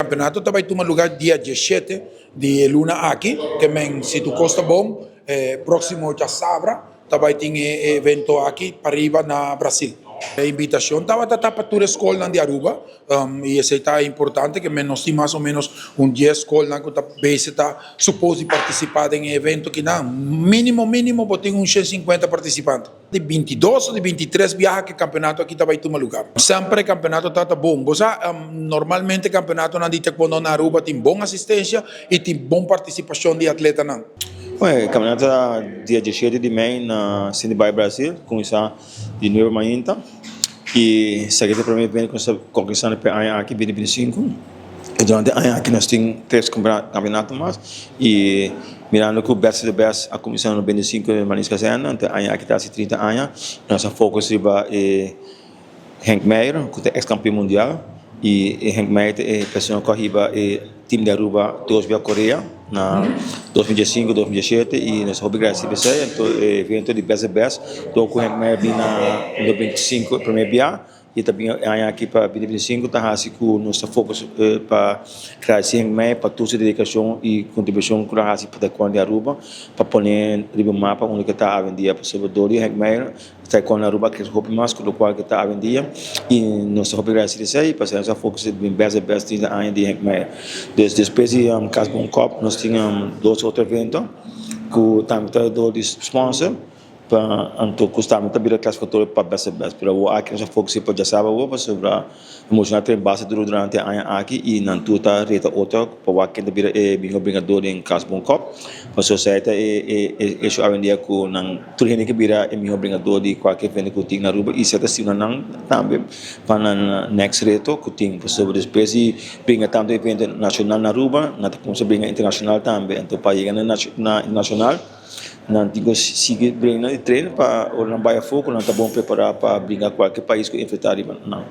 campeonato ta bay tuma lugar dia 17 di e luna aki, ke men si tur kos ta bon, e próksimo djasabra ta bai tin e evento aki pariba na Brasil. E invitashon tabata ta pa tur e skolnan di Aruba i esei ta importante ke men nos tin mas o ménos un dies skolnan ku ta bese ta supos di partisipá den e evento kinan. Mínimo mínimo bo tin un 150 partisipante. Di 22 o di 23 biaha ku e kampeonato aki ta bai tuma lugar. Semper e kampeonato ta ta bon. Bo sa, normalmente kampeonatonan di taekwondo na Aruba tin bon asistensia i tin bon partisipashon di atletanan. Bueno, e kampeonato ta dia 17 di mei na Cindy Bay, Brasil, kuminsá di nuebe mainta i esaki ta e prome evento ku nos ta organisando pa e aña aki, 2025. I durante e aña aki nos tin tres kampeonato mas i Mirando ku Best of the Best a kuminsá na 95 den Marins Kazerne, anto e aña aki ta hasi 30 aña, nos a focus riba e Henk Meijer, ku ta ex kampeon mundial, i e Henk Meijer ta e persona ku a hiba e team di Aruba dos bia Korea na 2015, 2017, i nos ta hopi gradesí pa esei. Anto e evento di Best of the Best, dor ku Henk Meijer bin na 95 e promé bia, I ta bin e aña aki pa 2025 ta hasi ku nos ta focus pa gradisé Henk Meijer pa tur su dedikashon i kontribushon ku el a hasi pa Taekwondo di Aruba pa pone riba mapa unda ke ta awendia. Pasobra dor di Henk Meijer Taekwondo Aruba a krese hopi mas ku lokual ke ta awendia i nos ta hopi gradisé di esei pasobra nos a focus den bes a bes 30 aña di Henk Meijer. Dus despues di Cas Bon Cup nos tin dos otro evento ku tambe ta dor di sponsor. Pa anto ku staba ta bira klasifikatorio pa best of best pero awor aki nos a focus pa djasaba awor pasobra e muchanan a train basta duro durante e aña aki i nan tur ta reta otro pa wak ken ta bira e mihor bringador den Cas Bon Cup pasobra esei ta e hecho awendia ku nan tur hende ke bira e mihor bringador di kualke evento ku tin na Aruba i esei ta stima nan tambe pa nan next reto ku tin pasobra despues di bringa tantu evento nashonal na Aruba nan ta kuminsa bringa internashonal tambe anto pa yega na internashonal. Nan tin ku sigui bringa i train pa ora nan bai afó ku nan ta bon prepará pa bringa kualke pais ku enfrentá riba nan.